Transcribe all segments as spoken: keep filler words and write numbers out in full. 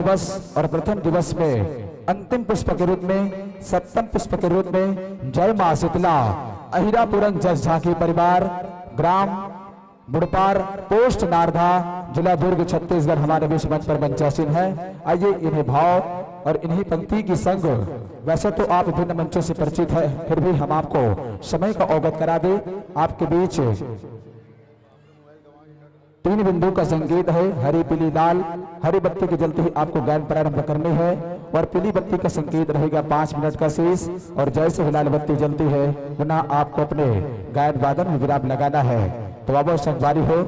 दिवस और प्रथम दिवस में अंतिम पुष्प के रूप में, सप्तम पुष्प के रूप में जय मां शीतला, अहिरापुरन जस झांकी परिवार, ग्राम बुड़पार, पोस्ट नारधा, जिला दुर्ग, छत्तीसगढ़ हमारे बीच मंच पर मंचासीन है। आइए इन्हीं भाव और इन्हीं पंक्ति की संग, वैसे तो आप विभिन्न मंचों से परिचित है, फिर भी हम आपको समय का अवगत करा दें। आपके बीच तीन बिंदु का संकेत है, हरी पीली लाल। हरी बत्ती के जलते ही आपको गायन प्रारंभ करनी है और पीली बत्ती का संकेत रहेगा पाँच मिनट का शेष। और जैसे ही लाल बत्ती जलती है, पुनः आपको अपने गायन वादन में विराम लगाना है। तो आवो संगवारी हो।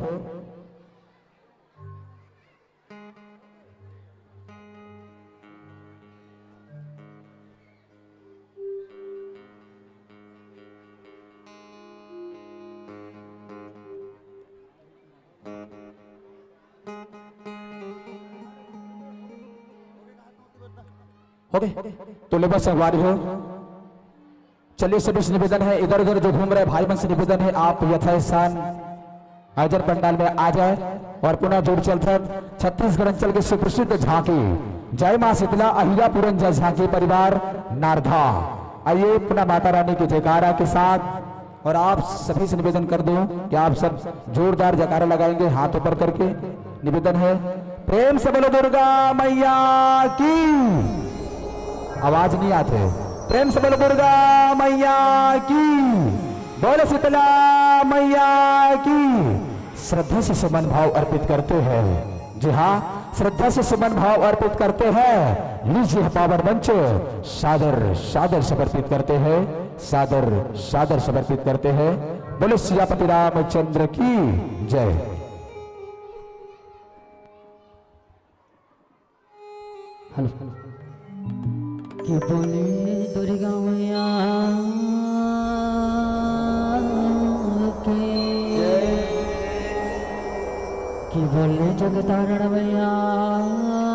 OK, तो लेबर संगवारी हो, चलिए, सभी से निवेदन है, इधर उधर जो घूम रहे भाई मन से निवेदन है, आप यथास्थान हाजिर पंडाल में आ जाए और पुनः जुड़ चलथन छत्तीसगढ़ अंचल के सुप्रसिद्ध झांकी जय मां शीतला अहिरापुरन जय झांकी परिवार नारधा। आइए, पुनः माता रानी के जयकारा के साथ, और आप सभी से निवेदन कर दूं कि आप सब जोरदार जयकारा लगाएंगे हाथ ऊपर करके। निवेदन है, प्रेम से बोलो दुर्गा मैया की। आवाज नहीं आते। प्रेम से बोलो दुर्गा मैया की, बोलो शीतला मैया की। श्रद्धा से सुमन भाव अर्पित करते हैं। जी हाँ, श्रद्धा से सुमन भाव अर्पित करते हैं। लीजिए पावन मंच, सादर सादर समर्पित करते हैं, सादर सादर समर्पित करते हैं। बोले सियापति रामचंद्र की जय। हेलो। कि बोले दुर्गा मैया की, कि बोले जगतारण मैया की।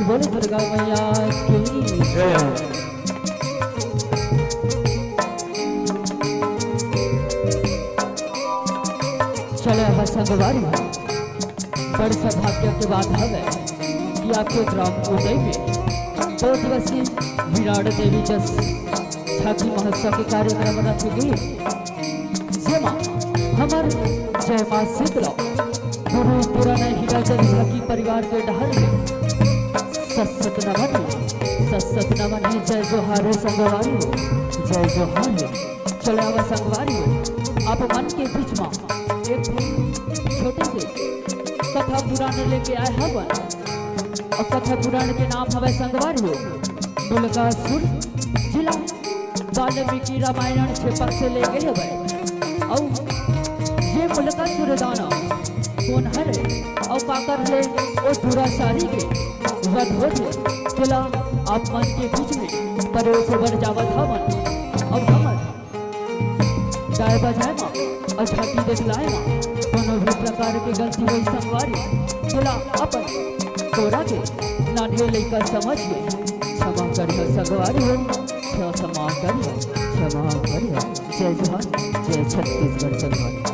बोलो दुर्गा मैया की जय। चलो अब संगवारी, बड़ सौभाग्य के बात हवे कि आपके ग्राम उदय में दो दिवसीय विराट देवी जस झांकी महोत्सव के कार्यक्रम रखे गे, जेमा हमर जय मां शीतला गुरु पुराना हीरा जस झांकी परिवार के डहर ले सत सत नमन, सत सत नमन हे। जय जोहार हे संगवारी हो, जय जोहार हे। चलो अब संगवारी हो, आप मन के बीच में एक छोटे से कथा पुराण लेके आए हवन। और कथा पुराण के नाम हवे संगवारी हो नलकासुर, जिला वाल्मीकि रामायण क्षेत्र से ले गए हवे। और ये नलकासुर दानव कोन हरे और काकर ले ओ दुराचारी के वध होथे, तेला आप मन के बीच में परोसे बर जावत हवन। और हमर गाय बजाए मा और झांकी देखलाए मा कोनो भी प्रकार के गलती होई संगवारी, तेला अपन कोरा के नान्हे लइका समझ के क्षमा करियो संगवारी हो, क्षमा करियो, क्षमा करियो। जय जोहार, जय छत्तीसगढ़ संगवारी।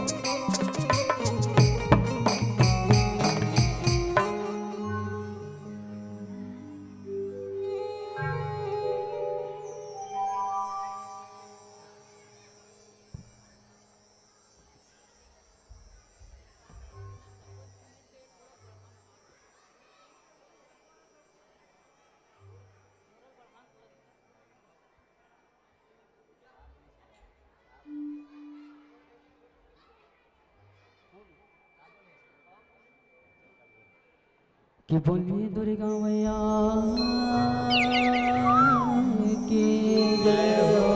कि बोलिए दुर्गा मैया की जय हो।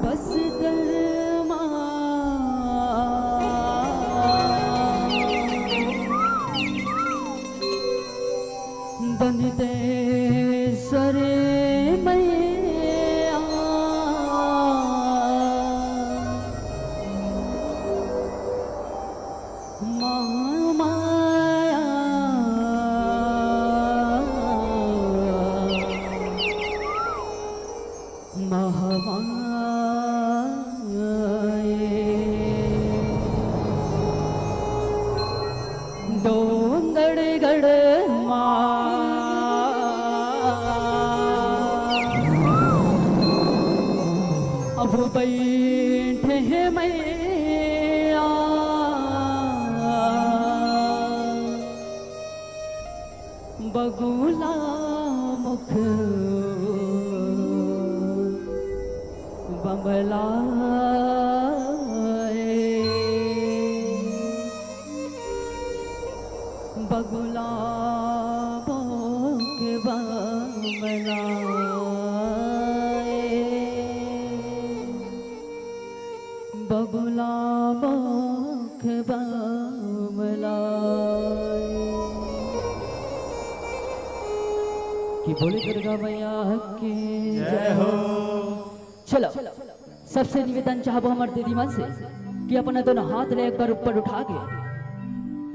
बस कर्मा माया महमाये डोंगरगढ़ मा। अब बैठे हे मैया बगुला मुख बमलाए। बगुला मुख बमलाए। बगुला मुख बमलाए। कि बोले दुर्गा मैया की जय हो। चलो, सबसे निवेदन चाहबो हमर दीदी मन से कि अपना दोनों हाथ ले एक बार ऊपर उठा के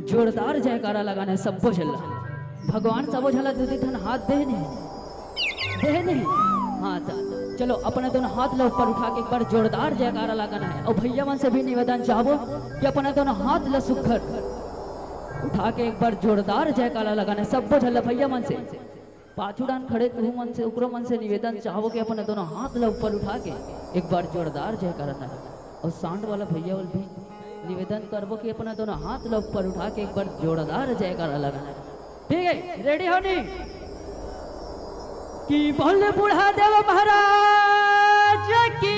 जोरदार जयकारा लगाना हे सब्बो झन ला। भगवान सबो झन ला दू दू ठन हाथ दे नहीं, दे नहीं। हाँ, त चलो, अपना दोनों हाथ ला ऊपर उठा के एक बार जोरदार जयकारा लगाना हे। अउ भैया मन से भी निवेदन चाहबो कि अपना दोनों हाथ ला सुग्घर उठा के एक बार जोरदार जयकारा लगाना हे सब्बो झन ला भैया मन से। पाछू डान खड़े तुहू मन से, ओकरो मन से निवेदन चाहबो कि अपन दोनों हाथ ला ऊपर उठा के एक बार जोरदार जयकारा लगा। अउ साउंड वाला भैया वाला भी निवेदन करबो कि अपन दोनों हाथ ला ऊपर उठा के एक बार जोरदार जयकारा लगा। ठीक है, रेडी हो नी? कि बोल बूढ़ा देव महाराज की।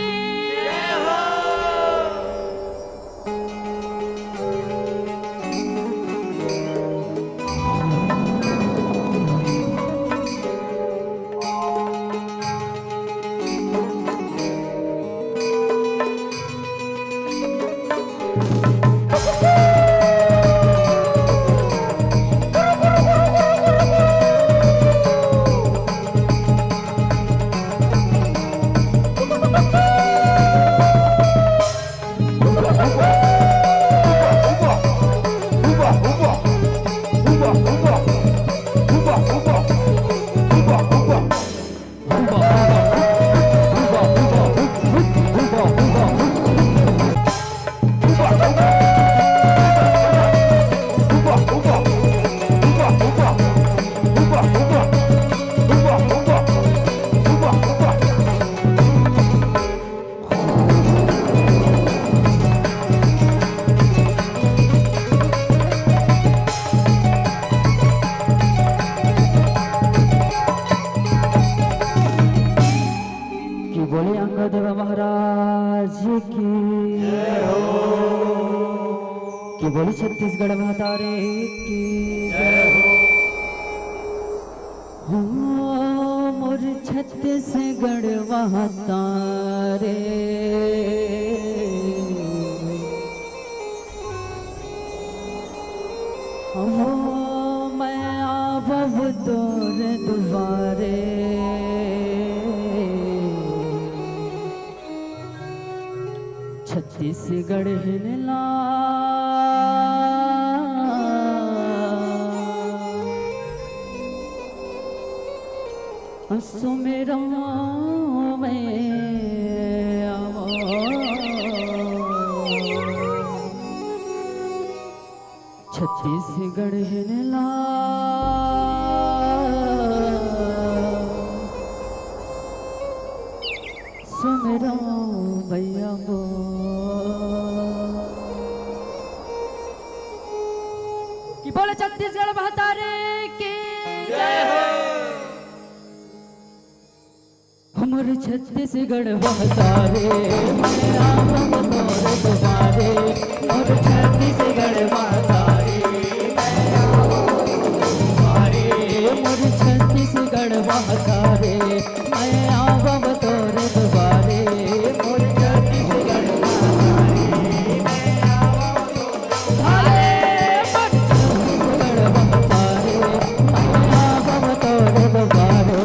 कि बोले अंगदेव महाराज की। कि बोले छत्तीसगढ़ महतारे की। हो मोर छत्तीसगढ़ महतारे, हो मैं आवब तोर दुआरे। छत्तीसगढ़ हिनला सुमेरवा में आवो। छत्तीसगढ़ हिनला सुमेरवा भैया बो। कि बोले छत्तीसगढ़ महतारी की जय हो। हमर छत्तीसगढ़ महतारे, मैं आवब तोर दुआरे। मोर छत्तीसगढ़ महतारे, मैं आवब तोर दुआरे। मोर छत्तीसगढ़ महतारे, मैं आवब तोर दुआरे। मोर छत्तीसगढ़ महतारे, मैं आवब तोर दुआरे।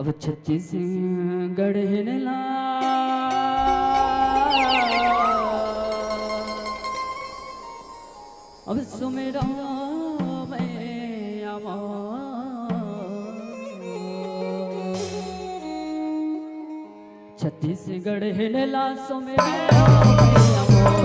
अब छत्तीसगढ़ हिनला सुमिरंव मैया मोर। छत्तीसगढ़ हिन ला सुमिरंव मैया मोर।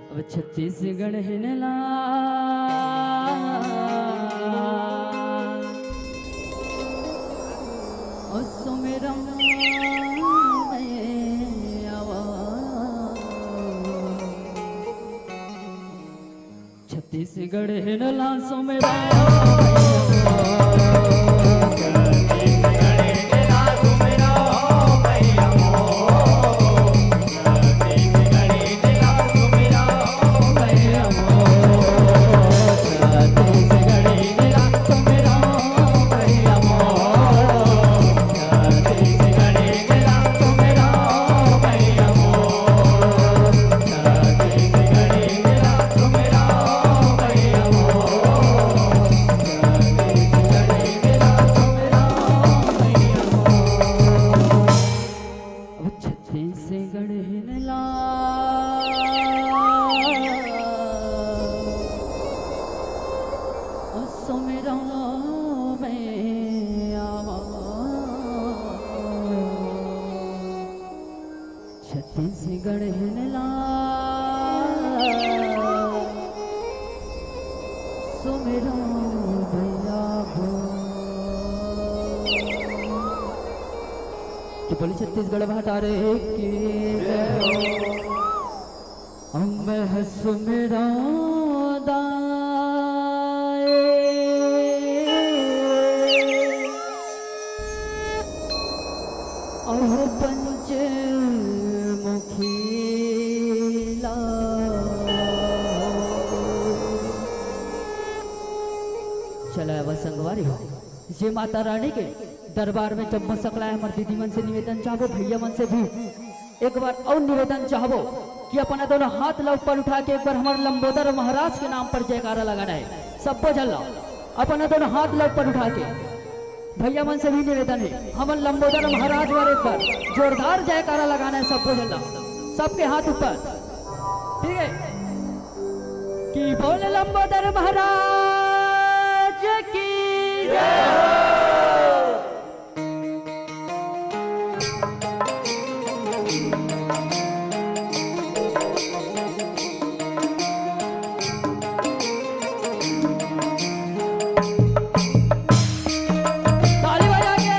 अब छत्तीसगढ़ हिन ला ओ सुमिरंव मैया मोर। छत्तीसगढ़ हिन ला सुमिरंव मैया मोर। छत्तीसगढ़ हिन ला सुमिरंव मैया मोर। छत्तीसगढ़ हिन ला सुमिरंव मैया मोर। कि बोली छत्तीसगढ़ भंडारे की जय हो। अम्बे सुमिरंव दाए अहो पंचमुखी ला। चला अब संगवारी हो, जे माता रानी के दरबार में जम्मो सकलाय हमर दीदी मन से निवेदन चाहबो, भैया मन से भी एक बार अउ निवेदन चाहबो कि अपन दोनों हाथ ला ऊपर उठा के एक बार हमर लंबोदर महाराज के नाम पर जयकारा लगाना है। सब्बो झन ला अपन दोनों हाथ ला ऊपर उठा के, भैया मन से भी निवेदन है, हमर लंबोदर महाराज बर एक बार जोरदार जयकारा लगाना है सब्बो झन ला। सबके हाथ ऊपर, ठीक है, कि बोल लंबोदर महाराज की जय हो। ताली बजा के।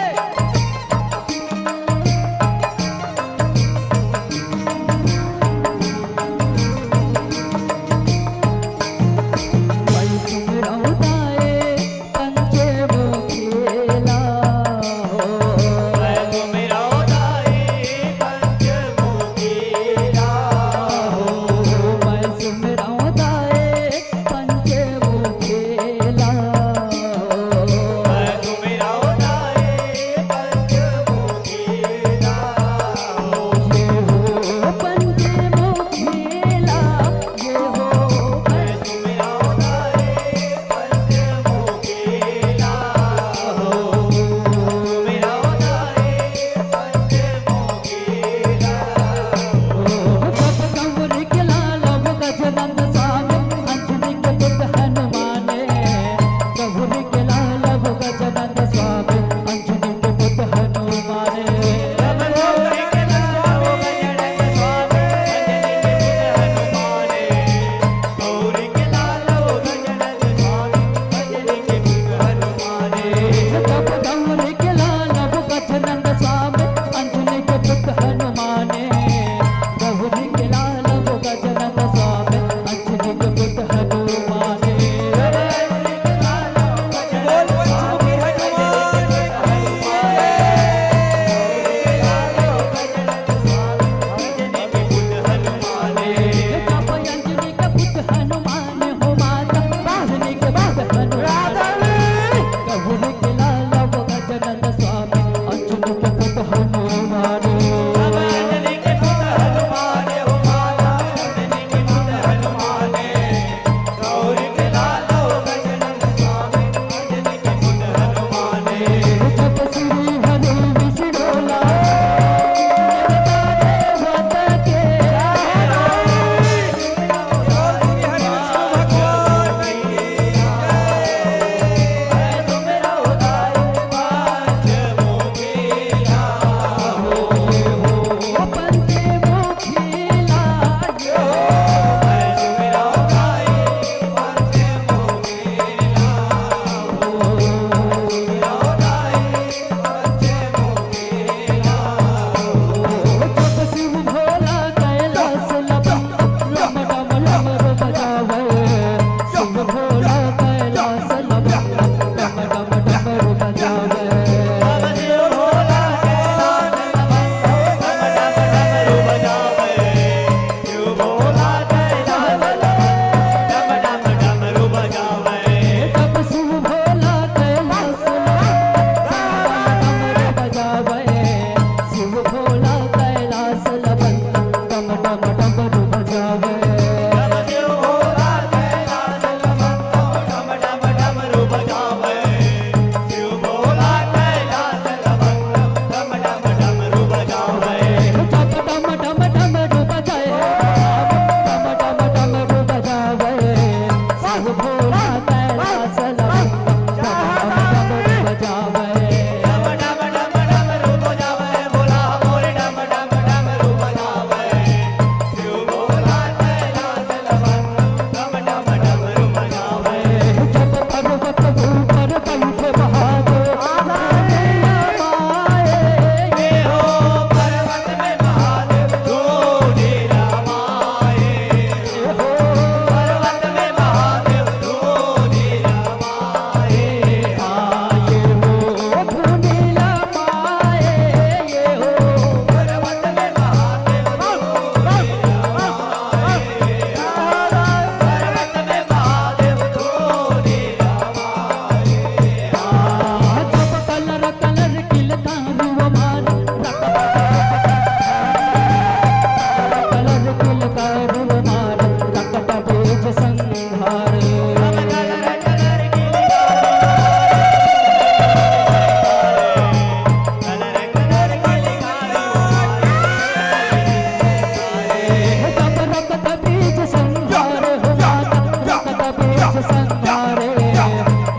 संघारे,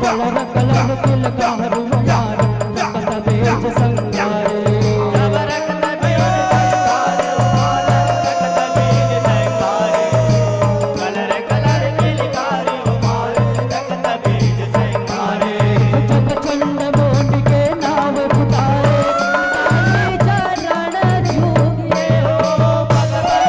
कलर कलर किलकारी मार, रंग तबेज संघारे। जब चंड मोंड के नाव पुकारे, काली चरण छुए हो भगवान।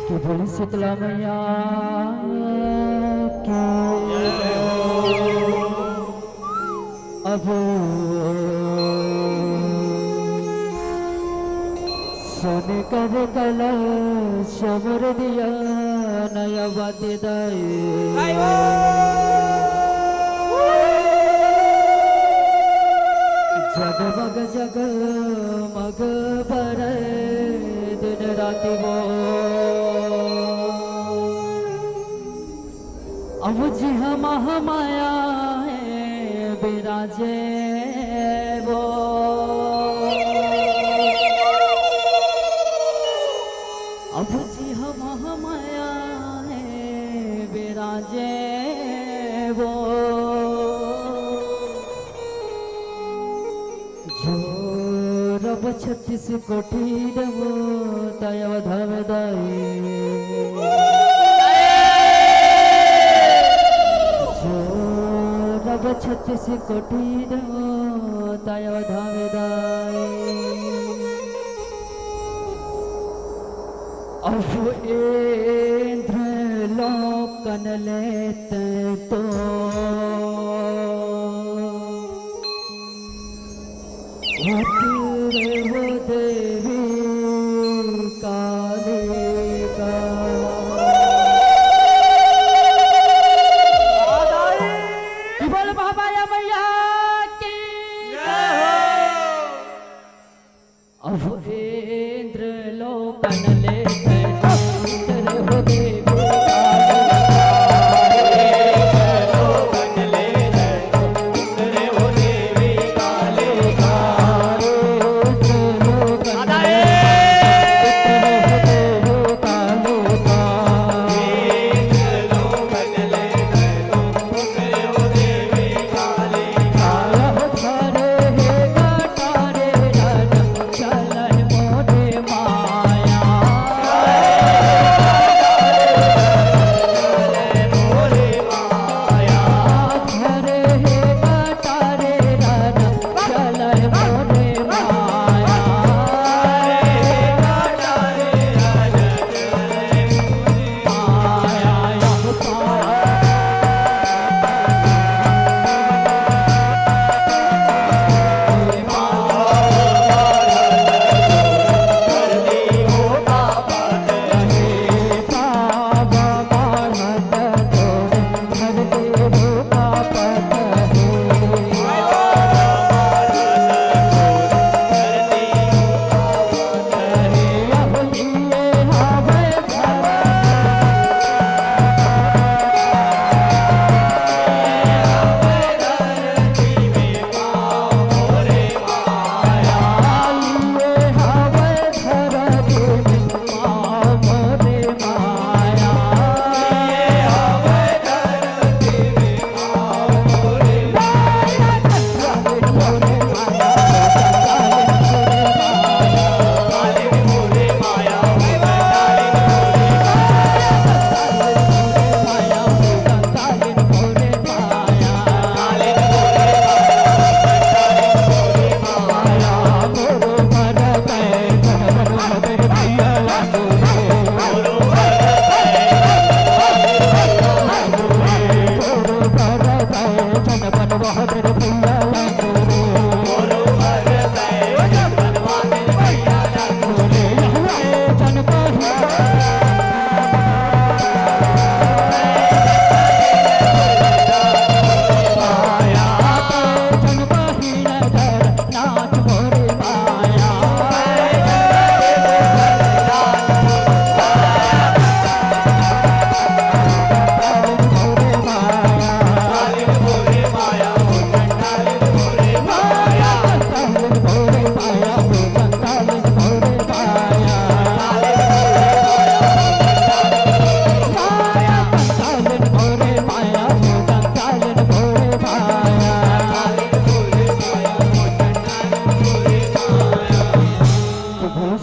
कि बोली शीतला मैया की। अब सोने कर कलश मोर दिया नया बात दाई। जगमग जगमग बरे दिन राति वो। अब जिहाँ महामाया है बिराजे वो। अब जिहाँ महामाया है बिराजे वो। जोरब छत्तीस कोटी देवता अवध में दाई। जोरब छत्तीस कोटी देवता अवध में दाई। अब इंद्र लोकन लेते तो उतरे वो देवी कालिका। बोल बाबा या मैया की। अब इंद्र लोकन लेते उतरे हो देवी कालिका।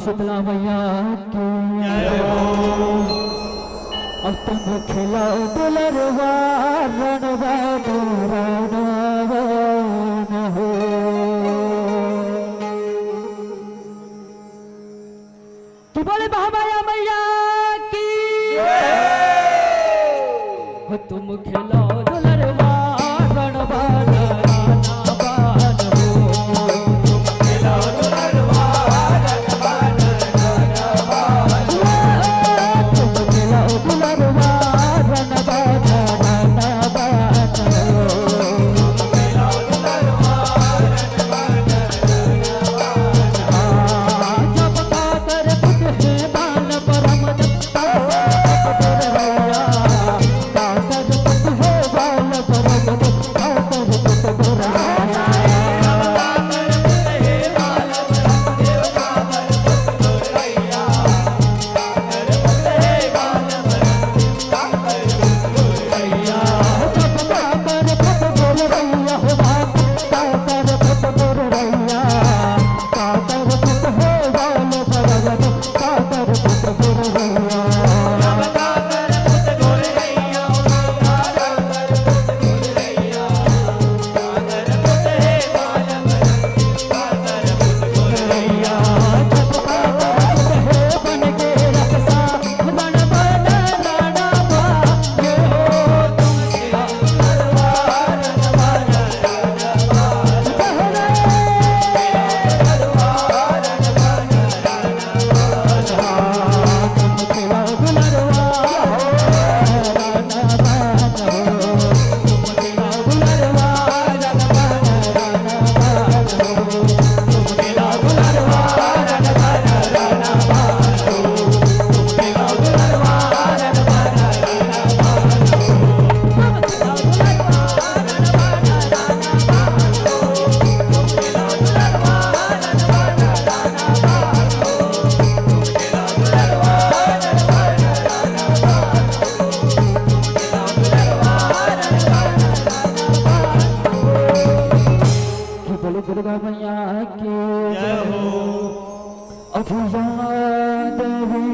शीतला मैया की। अब तुम खेलो दुलरवा रणवा रणवा हो। कि बोले महामाया मैया की। हो तुम खेलो दुलरवा रणवा रणवा हो। कि बोलो दुर्गा मैया की। जय हो। अथ या देवी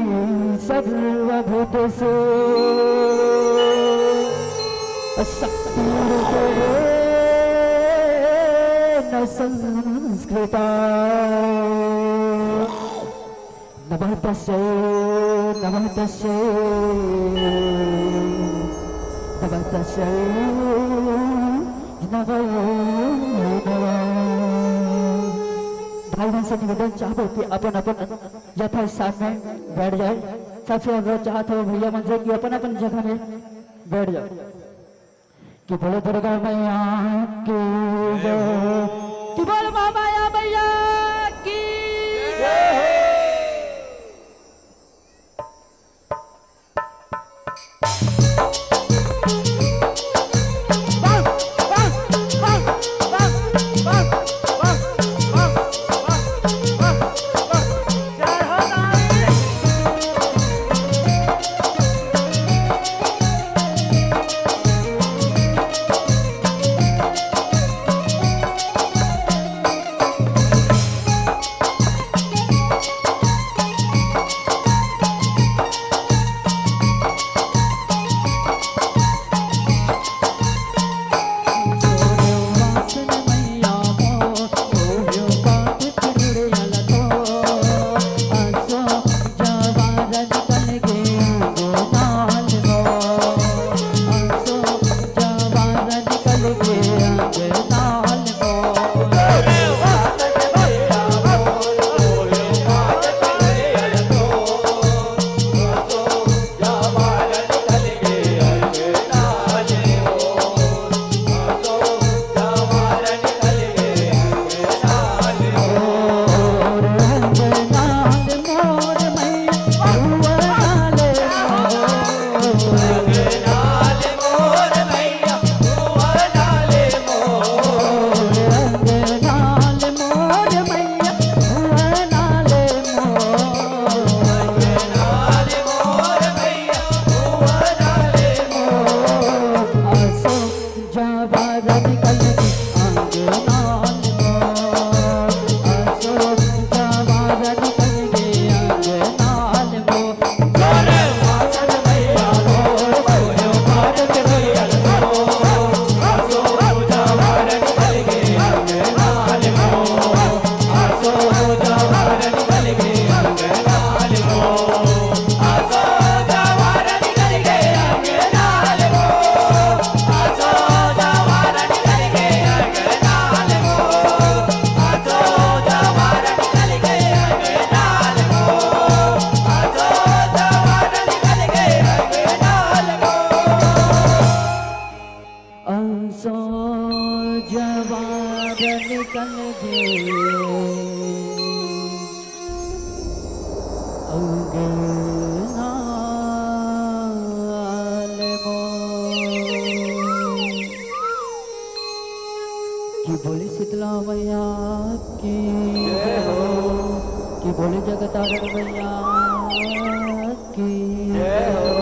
सर्वभूतेषु शक्तिरूपेण संस्थिता। नमः तस्यै, नमः तस्यै, नमः तस्यै, नमो नमः। भाई बहन से निवेदन चाहबो कि अपन अपन यथास्थान में बैठ जाए। सबसे अनुरोध चाहत हो भैया मन से कि अपन अपन जगह में बैठ जाओ। कि बोलो दुर्गा मैया की जय हो। कि बोलो महामाया मैया की जय हो। अंसो जवार निकल गे अंगना ले मोर। कि बोले शीतला मैया की जय हो। कि बोले जगतारण मैया की जय हो।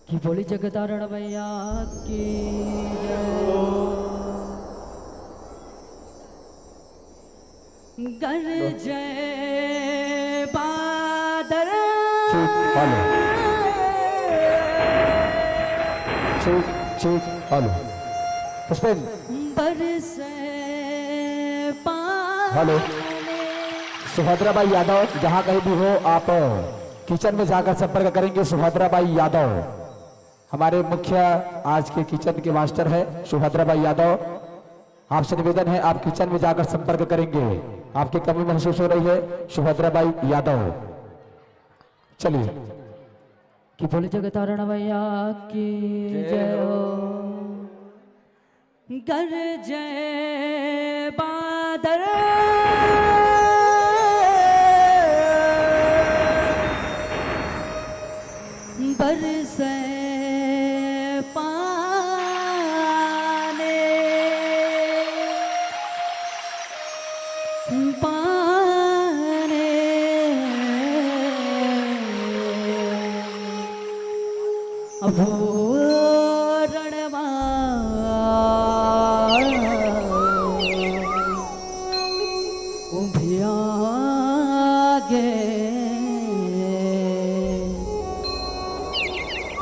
कि बोली जगतारण मैया की जय। गरजे बादल। Check, hello. Check, check, hello. Pushpendra. बरसे पानी। हेलो। सुभद्रा बाई यादव, जहाँ कहीं भी हो आप किचन में जाकर संपर्क करेंगे। सुभद्रा बाई यादव हमारे मुखिया, आज के किचन के मास्टर है सुभद्रा बाई यादव। आपसे निवेदन है, आप किचन में जाकर संपर्क करेंगे, आपकी कमी महसूस हो रही है। सुभद्रा बाई यादव, चलिए। कि बोले जगतारण मैया की जय हो। गरजे बादल, बरसे पानी, पानी। अभो रणवा उभिया गे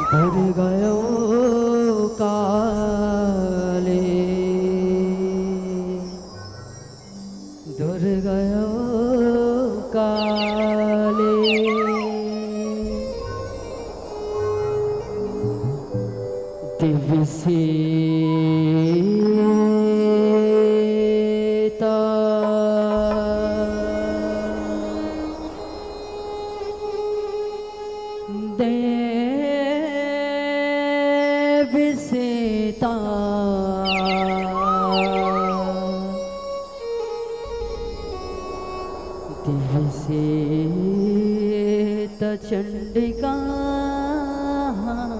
भर गयो काले। दुर्गयो काले दिव्य सीता देवी सीता दिव्य सीता चंडिका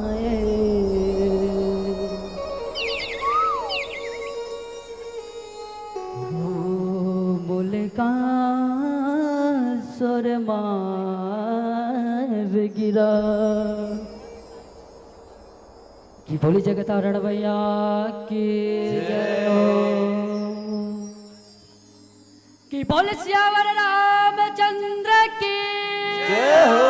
है। मुलकासुर मार गिरा। कि बोली जगतारण मैया की जय हो। कि बोल सियावर रामचंद्र की जय हो।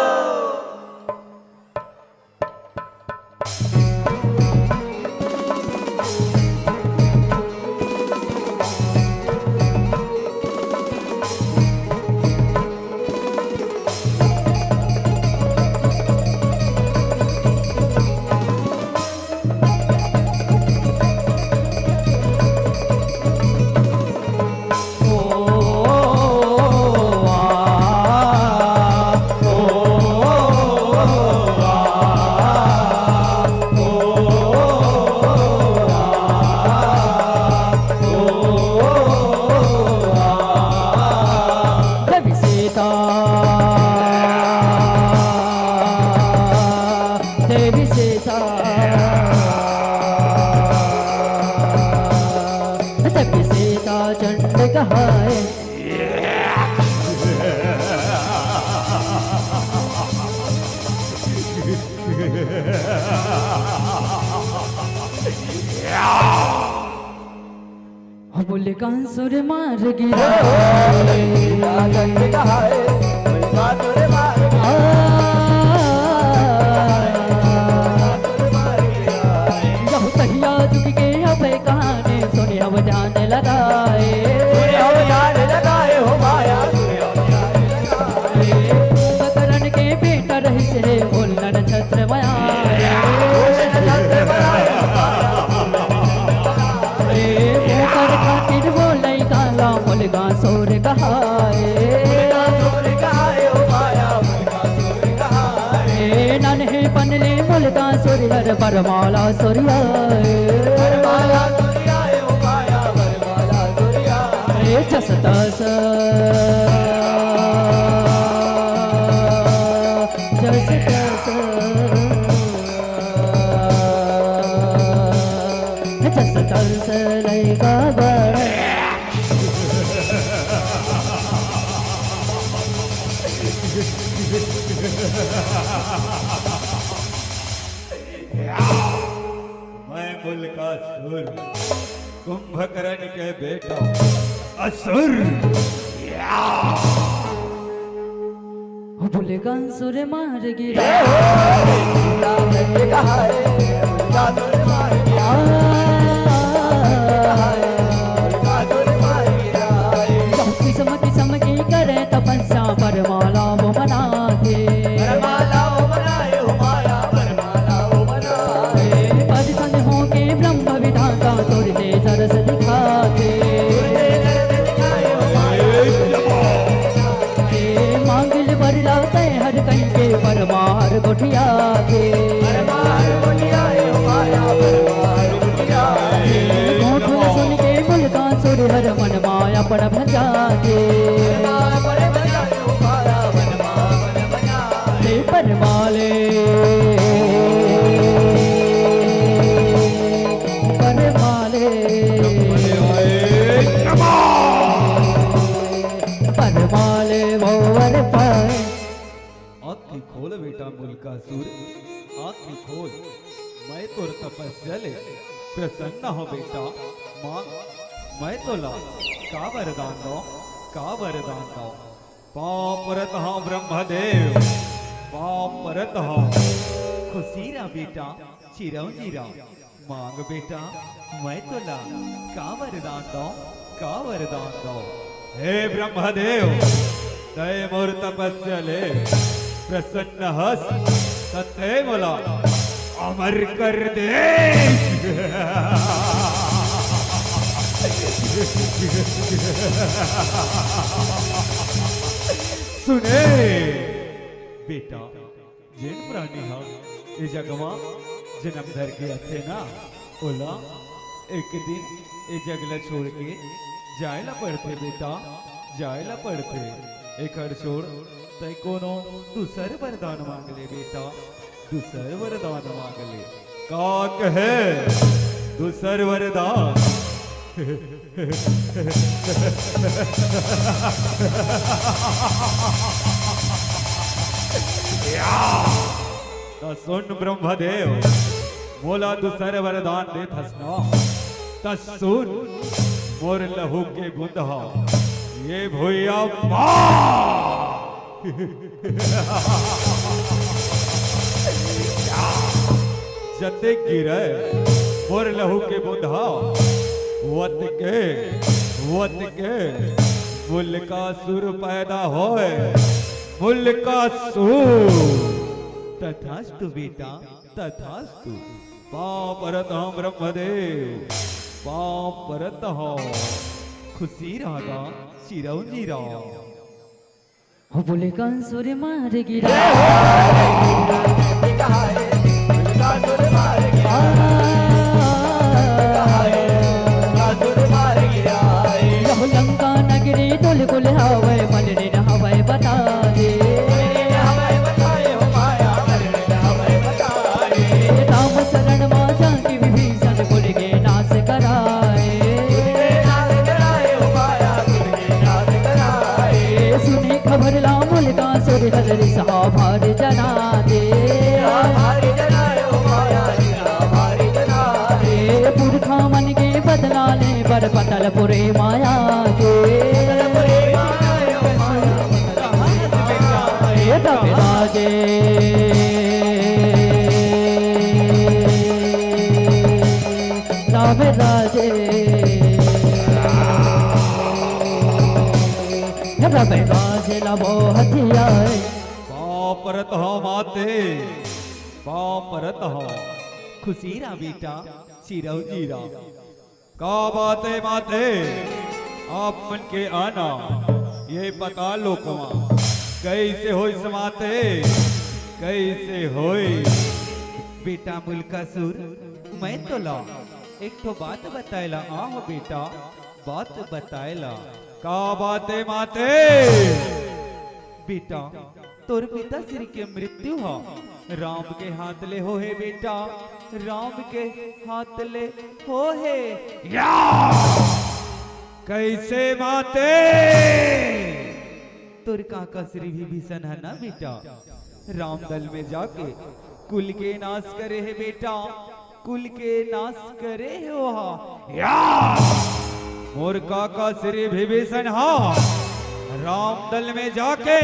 मुलकासुर मार गिराए। यहू तहिया जुग के अबै कहानी, सुने अब ध्यान लगाए। कुंभकर्ण के बेटा रहिस हे, बोलना नक्षत्र माया। रे मोकर खातिर बोलै काला, मुलकासुर कहाए। रे नन्हे पन ले मुलकासुर हर, बरमाला सुरियाए। रे जस तस, जस तस, जस तस लइका बड़। मैं मुलकासुर, कुंभकर्ण के बेटा असुर। या! मुलकासुर मार गिरा। किसम किसम की करे तपस्या, बरमाला वो बना के। प्रसन्न होके ब्रह्म विधाता, तोर तेज रस दिखा के। मांगिल बर ला तै हर कहि के, परमार गोठिया के। गोठ ल सुन के मुलकासुर हर, मन माया पण भजा के। हे परमाले, परमाले, परमाले वो वर पाए। आँखी खोल बेटा मुलकासुर, आँखी खोल। मैं तोर तपस्या ले प्रसन्न हों बेटा। माँ, मैं तोला का वरदान दौं, का वरदान दौं? पाँव परत हौं ब्रह्मदेव, पाँव परत हौं। खुशी रह बेटा, चिरौंजी रह। मांग बेटा, मैं तोला का वरदान दौं, का वरदान दौं? हे ब्रह्मदेव, तै मोर तपस्या ले प्रसन्न हस, त तै मोला अमर कर दे। सुने बेटा, जेन प्राणी ह ए जग म जनम धर के आथे ना, ओला एक दिन ए जग ल छोड़ के जाय ल पड़थे बेटा, जाय ल पड़थे। एखर छोड़ तैं कोनो दूसर वरदान मांग ले बेटा, दूसर वरदान मांग ले। का कहे दूसर वरदान? या! त सुन ब्रह्मदेव, मोला दूसर वरदान देत हस ना, त सुन, मोर लहू के बूंद ह ये भुइयां म जते गिरे मोर लहू के बूंद ह, वतके, वतके मुलकासुर पैदा होय, मुलकासुर। तथास्तु बेटा, तथास्तु। पाँव परत हौं ब्रह्मदेव, पाँव परत हौं। खुशी रह गा, चिरौंजी रह। हो बोले कासुर मार गिरा। यह लंका नगरी तुलकुल हवय, मलिन हवय बता दे। राम शरण मा जाके विभीषण कुल के नाश कराए। सुनी खबर ला मुलकासुर हर रिसहा भार जना दे। पुरखा मन के बदला ले पर पतलपुरी माया के। ए रविराजे, रविराजे, रविराजे ला मोहतिया। पाँव परत हँव माते, पाँव परत हँव। खुशी रहा बेटा, चिरंजीव रहा। का बात हे माते? आप मन के आना ये पताल लोक मा कइसे होइस माते? कइसे होइस? बेटा मुलकासुर, मैं तोला एक ठो बात बताए ला आँव बेटा, बात बताए ला। का बात हे माते? बेटा, तोर पिताश्री के मृत्यु ह राम के हाथ ले होहे बेटा, राम के हाथ ले होहे। या! कइसे माते? तोर काका श्री विभीषण ह ना बेटा, रामदल में जाके कुल के नाश करे हे बेटा, कुल के नाश करे हे ओहा। या! मोर काका श्री विभीषण ह रामदल में जाके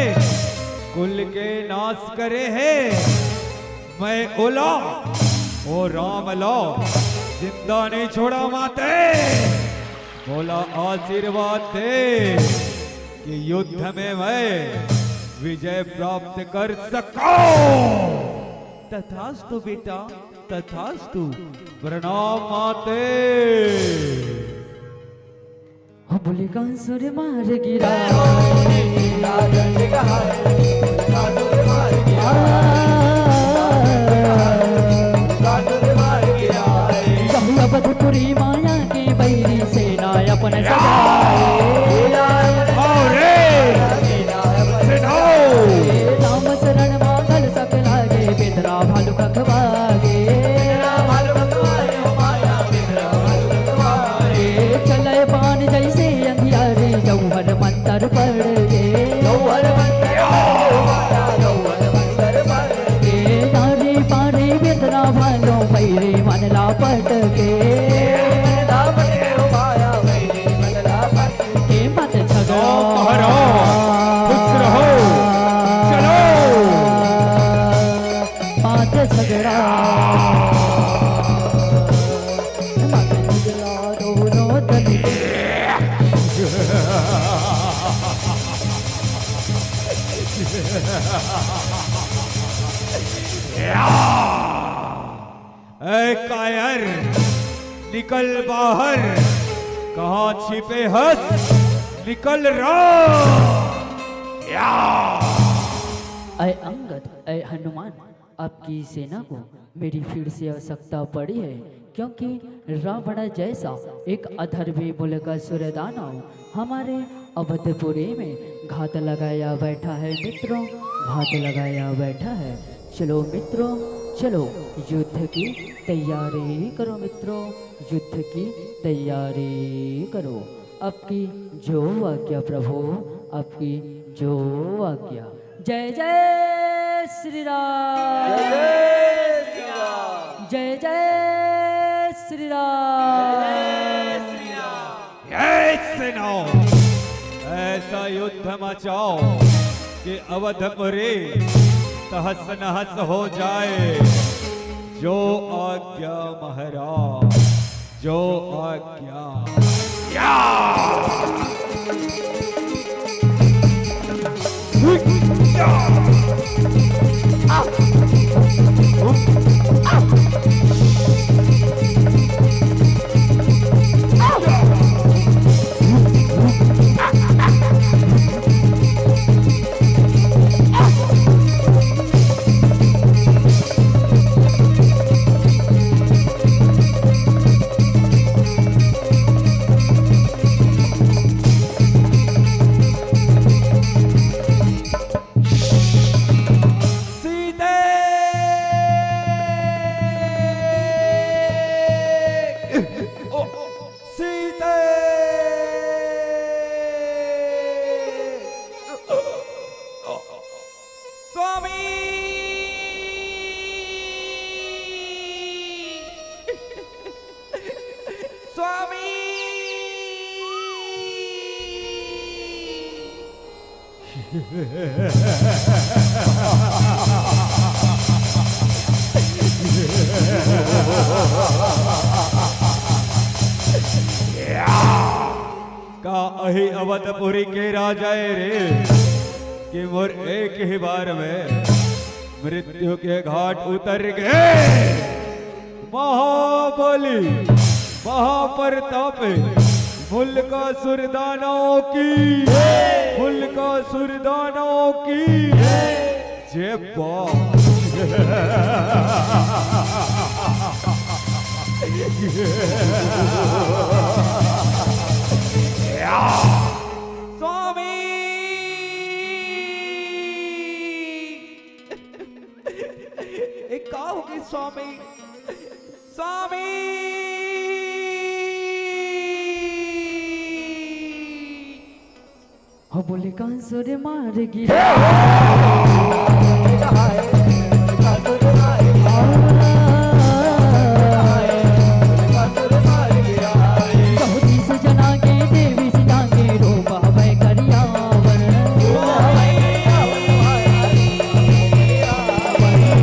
कुल के नाश करे हे। मैं ओला, ओ राम ला जिंदा नहीं छोड़ा माते। मोला आशीर्वाद दे कि युद्ध में मैं विजय प्राप्त कर सकूं। तथास्तु बेटा, तथास्तु। प्रणाम माते। हो बोले कांसुर मार गिरा। बहु अवधपुरी माया के बैरी सेना अपन सजाए। आओ रे, सेनाओ। राम शरण मांगल सकला गे, बेदरा भालू खखवा गे। ए चले बान जइसे अंधियारी, जौहर मंतर पड़ गे। जौहर मंतर पड़ गे, माया जौहर मंतर पड़ गे। ए नारी पारी बेदरा भालू, बैरी मन ला पट गे। ए मत झगड़ा। आओ महाराज, खुश रहो। चलो। मत झगड़ा। मत झगड़ा दोनों दल। ए कायर, निकल बाहर, कहाँ छिपे हस? निकल रहा। या! ऐ अंगद, ऐ हनुमान, आपकी सेना को मेरी फिर से आवश्यकता पड़ी है, क्योंकि रावण जैसा एक अधर्मी मुलकासुर दानव हमारे अवधपुरी में घात लगाया बैठा है मित्रों, घात लगाया बैठा है। चलो मित्रों, चलो, युद्ध की तैयारी करो मित्रों, युद्ध की तैयारी करो। आपकी जो आज्ञा प्रभु, आपकी जो आज्ञा। जय जय श्री राम। जय जय श्री राम। जय सेनाओ, ऐसा युद्ध मचाओ कि अवधपुरी तहस नहस हो जाए। जो आज्ञा महाराज, जो आज्ञा। या! सीते का अही अवधपुरी के राजा ए रे, कि मोर एक ही बार में मृत्यु के घाट उतर गए। महाबली, महाप्रतापी, मुलकासुर दानव की, मुलकासुर दानव की जय। बा स्वामी, ए का होगे स्वामी? स्वामी। हो बोले, कांसुर मार गिरा। चौतीस जना के देवी सीता के रूप हवै करियावर।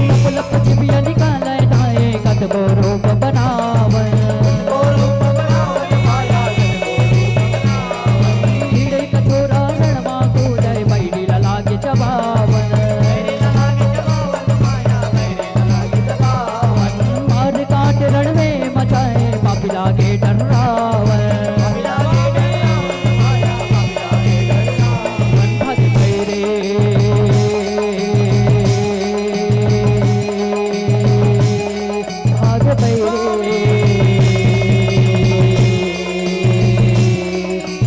लप लप छिबिया निकालै धाए, कतको रूप बनावर। भिड़े कठोरा रण मा कूदै, बैरी ला लागे चबावन। मार काट रण में मचाए, पापी लागे डरावन। भाग बैरे, भाग बैरे,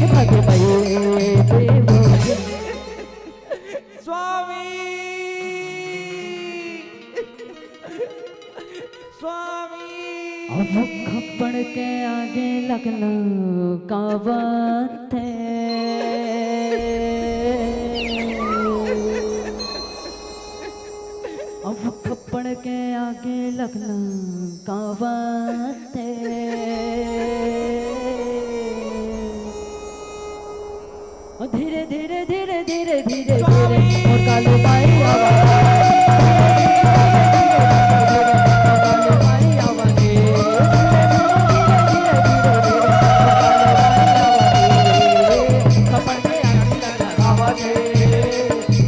भाग बैरे। स्वामी, स्वामी। अब खप्पड़ के आगे लखनऊ का बात है। अब खप्पड़ के आगे लखनऊ का बात है। धीरे धीरे धीरे धीरे धीरे धीरे मोर काले बाई आवा। काले बाई आवा रे। खपड़ के आगे लगा आवा रे।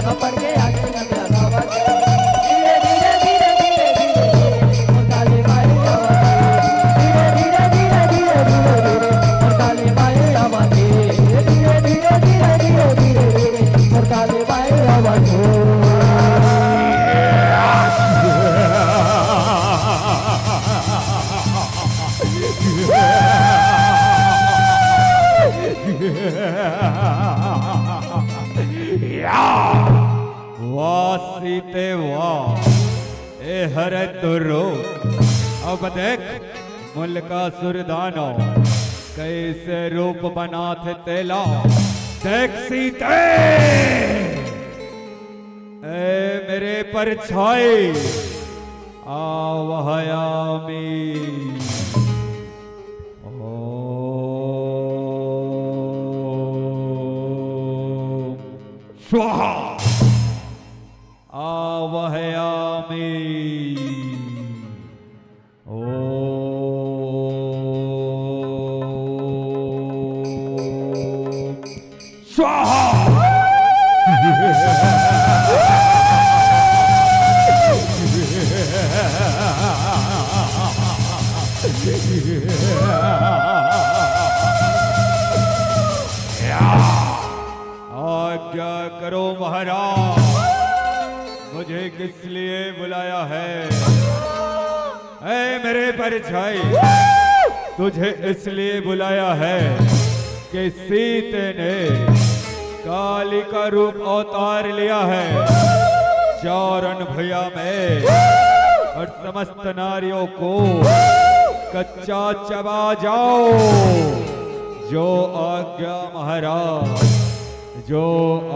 खपड़ के आगे लगा आवा रे। धीरे धीरे धीरे धीरे धीरे धीरे मोर काले बाई आवा रे। धीरे धीरे धीरे धीरे धीरे धीरे मोर काले बाई आवा रे। धीरे धीरे धीरे धीरे धीरे धीरे मोर काले बाई आवा रे। या, वाह सीते वाह, ए हरे तो रूप। अब देख, मुलकासुर दानव कइसे रूप बनाथे तेला। देख सीते, ए मेरे परछाई, आवहयामी। ओम स्वाहा। आवहयामी। ओम स्वाहा। आज्ञा करो महाराज, मुझे किस लिए बुलाया है? ऐ मेरे परछाई, तुझे इसलिए बुलाया है कि सीते ने काली का रूप अवतार लिया है। चारण भुइयां में और समस्त नारियों को कच्चा चबा जाओ। जो आज्ञा महाराज, जो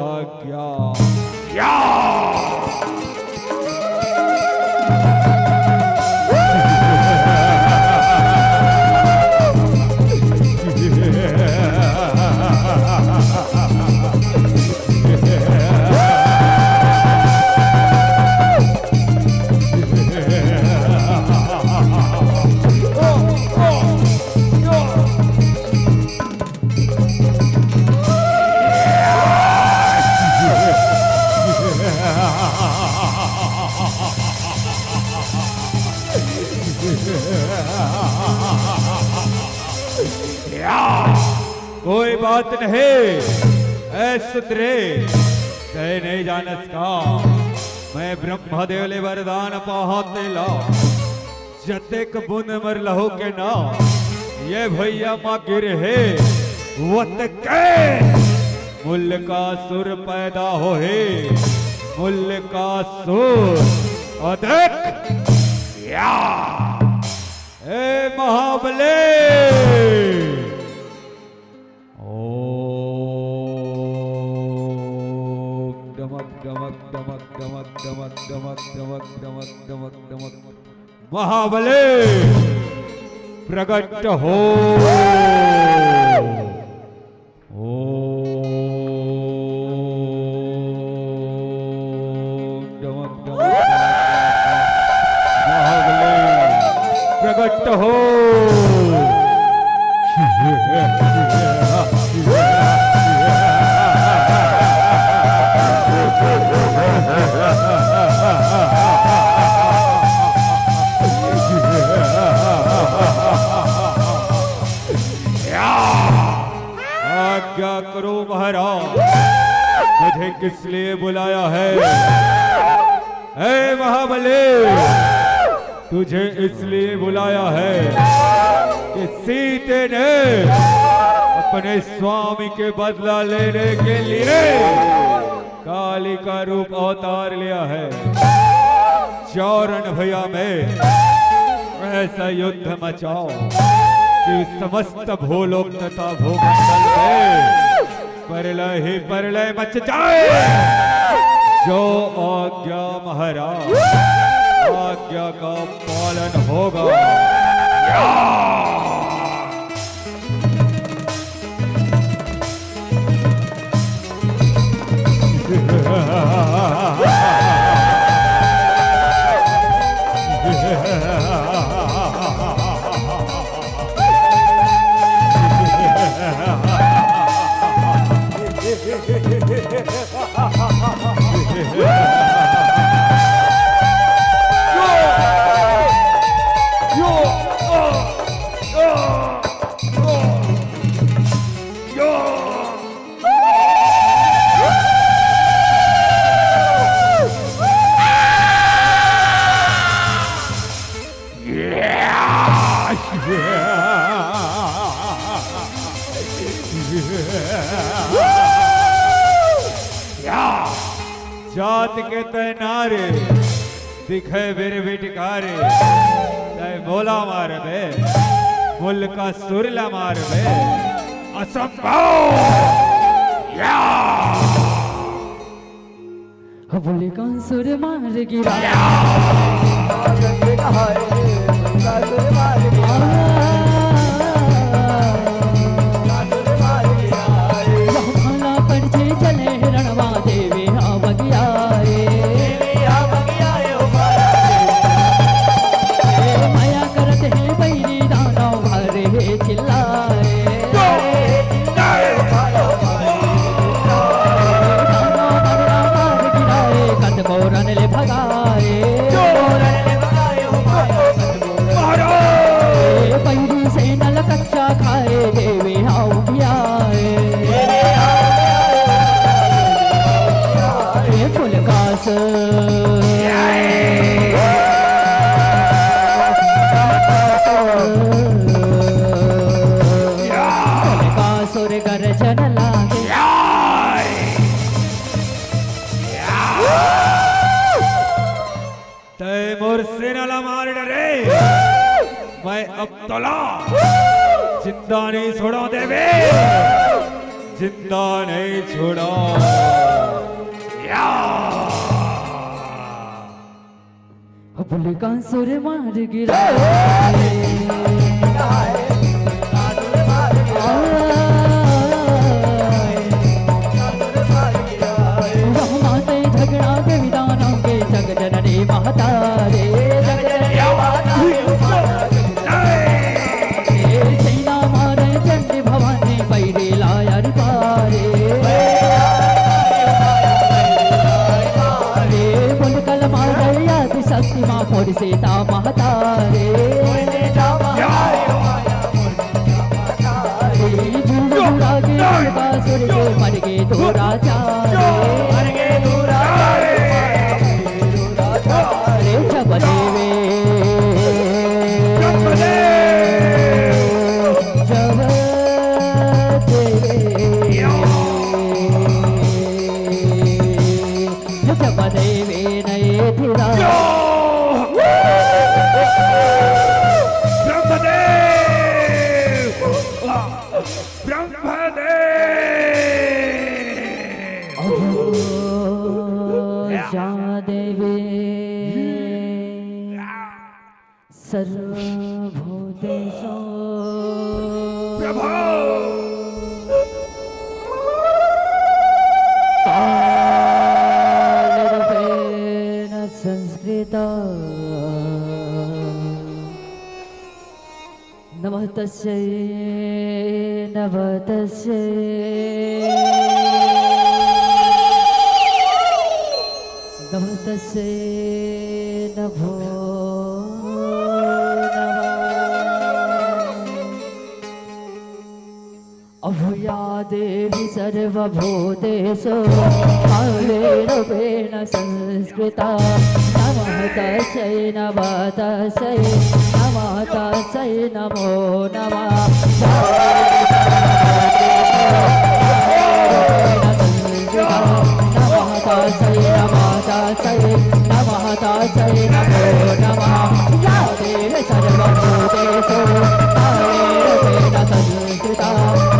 आज्ञा। या! कोई बात नहीं। ए सुंदरी, तैं नहीं जानस का, मैं ब्रह्मदेव ले वरदान पाहत तेला, जतेक बूंद मर लहू के ना, ये भुइयां मा गिरहे, वतके मूल का सुर पैदा होहे, मूल का सुर। अउ देख, या। ए महाबली। ओम डमक डमक डमक डमक डमक डमक डमक डमक डमक डमक डमक। महाबली प्रगट हो। ओम डमक डमक डमक डमक। महाबली प्रगट हो। आज्ञा करो महाराज, मुझे किस लिए बुलाया है? हे महाबली, तुझे इसलिए बुलाया है कि सीते ने अपने स्वामी के बदला लेने के लिए काली का रूप अवतार लिया है। जाओ रण भुइयां में ऐसा युद्ध मचाओ कि समस्त भूलोक तथा भूमंडल में प्रलय ही प्रलय मच जाए। जो आज्ञा महाराज, आज्ञा का पालन होगा। जात के तैं नारे, दिखे बिरबिटकारे, तैं मोला मारबे, मूल का सुर ला मारबे, असंभव। या। बुले का सुर मार गिरा। वह माला पर जे चले रणवा देवे आवगिया रे। ए, मया करत हे बैरी दानव मारे हे चिल्लाए। दानव मरड़ा मार गिराए, कत मोरन ले भगाए। ए, बैरी से नल कच्चा खाए, देवे हाउ गियाए। ए, फुलकास। सुर गर्जन लागे। तै मोर सेना ला मार डरे, मैं अब तोला जिंदा नहीं छोड़ा देवे, जिंदा नहीं छोड़ा। या। बुले का सुर मार गिरा। वह माते झगड़ा के विधानों के जग जननी महतारे। जग जननी महतारे। ए, सेना मारे चंडी भवानी बैरी लायर पारे। ए, मुलकल मारे आदि शक्ति माँ मोर से सीता महतारी। तेरी बूढ़ बूढ़ा के बांसुरी के मर गे दुराचारी। अरे जब देवे, जब देवे, जब देवे नहीं थिरा। ब्रह्मदेव! ब्रह्मदेव! अहो, या देवी सर्वभूतेषु। प्रभो! कालरूपेण संस्कृता। नमः तस्यै, नमः तस्यै। नमः तस्यै, नमो नमः। अहो या देवी सर्वभूतेषु कालरूपेण संस्कृता। नमः तस्यै, नमः तस्यै, नमः तस्यै, नमो नमः। नमः तस्यै, नमः तस्यै, नमः तस्यै, नमो नमः। या देवी सर्वभूतेषु कालरूपेण संस्कृता।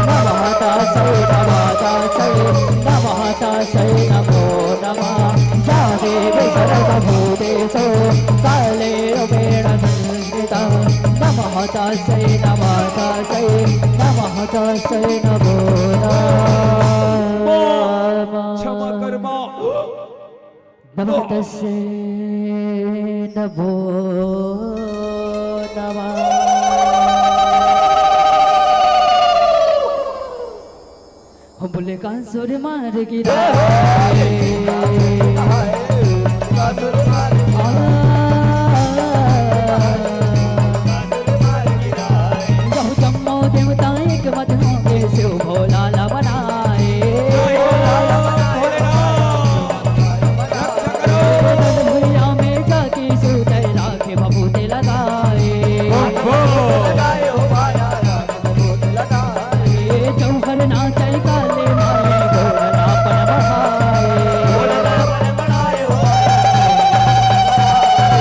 नमः तस्यै, नमः तस्यै, नमः तस्यै, नमो नमः। या देवी सर्वभूतेषु कालरूपेण संस्कृता। नमः तस्यै, नमः तस्यै, नमः तस्यै, नमो नमः। क्षमा कर माँ। नमः तस्यै, नमो नमः। हम बोले कांसुर मार गिरा। जम्मो देवता एक मत होंगे, शिव भोला ला मनाए। भुइया में जाके शिव तैरा के भभूत लगाए। ए जौहर नाचै काली माई, गोर नापन बहाए।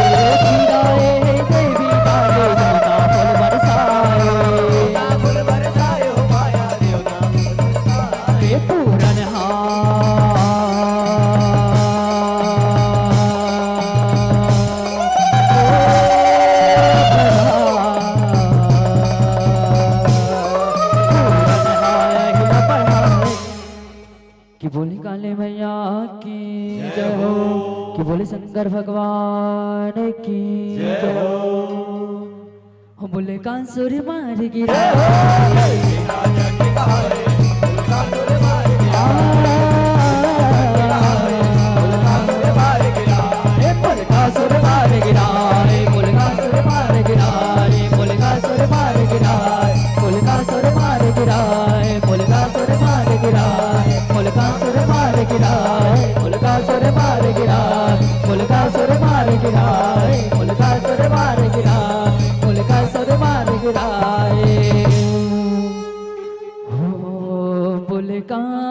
ए खीरा ए देवी काली, जौना फूल बरसाए। ए पूरन हा। कि बोले काली मैया की जय हो। कि बोले शंकर भगवान की जय हो। हम बोले कांसुर मार गिरा। ए बोले कांसुर मार गिरा, ए बोले कांसुर मार गिरा, ए बोले कांसुर मार गिरा, ए बोले कांसुर मार गिरा, ए बोले कांसुर मार गिरा, ए बोले कांसुर मार गिरा, ए बोले कांसुर मार गिरा, ए बोले कांसुर मार गिरा, ए बोले कांसुर मार गिरा, ए बोले कांसुर मार गिरा, ए बोले कांसुर मार गिरा, ए। हो बोले कांसुर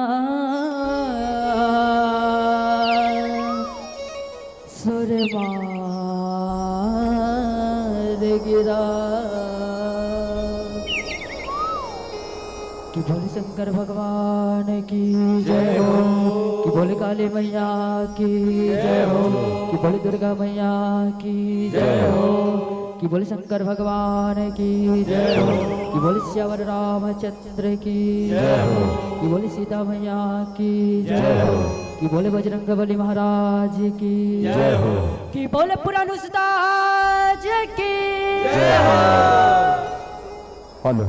मार गिरा। कि बोले शंकर भगवान की जय हो। कि बोले काली मैया की जय हो। कि बोले दुर्गा मैया की जय हो। कि बोले शंकर भगवान की जय हो। कि बोले सियावर रामचंद्र की जय हो। कि बोले सीता मैया की जय हो। कि बोले बजरंग बली महाराज की जय हो। कि बोले पुराण उस्ताद की जय हो। हेलो,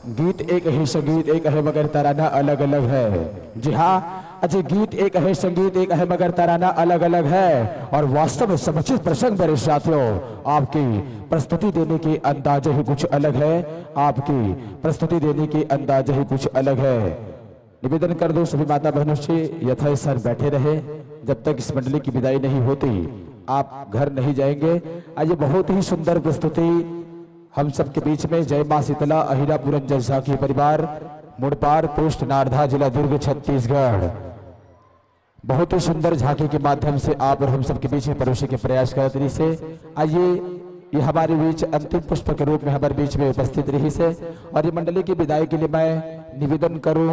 गीत एक ही, संगीत एक है, मगर तराना अलग अलग है। जी हाँ, आज गीत एक है, संगीत एक है, मगर तराना अलग अलग है। और वास्तव में समुचित प्रसंग पर साथियों, आपकी प्रस्तुति देने के अंदाजे ही कुछ अलग है, आपकी प्रस्तुति देने के अंदाजे ही कुछ अलग है। निवेदन कर दो सभी माता बहनों से, यथास्थान बैठे रहे। जब तक इस मंडली की विदाई नहीं होती, आप घर नहीं जाएंगे। आज ये बहुत ही सुंदर प्रस्तुति हम सबके बीच में जय मां शीतला, अहिरापुरम जनसाखी परिवार, मुड़पार पोस्ट नारधा, जिला दुर्ग, छत्तीसगढ़। बहुत ही सुंदर झांकी के माध्यम से आप और हम सबके बीच में परोसे के प्रयास करत रहिस हे। आइए, ये हमारे बीच अंतिम पुष्प के रूप में हमारे बीच में उपस्थित रहिस हे और ये मंडली की विदाई के लिए मैं निवेदन करूं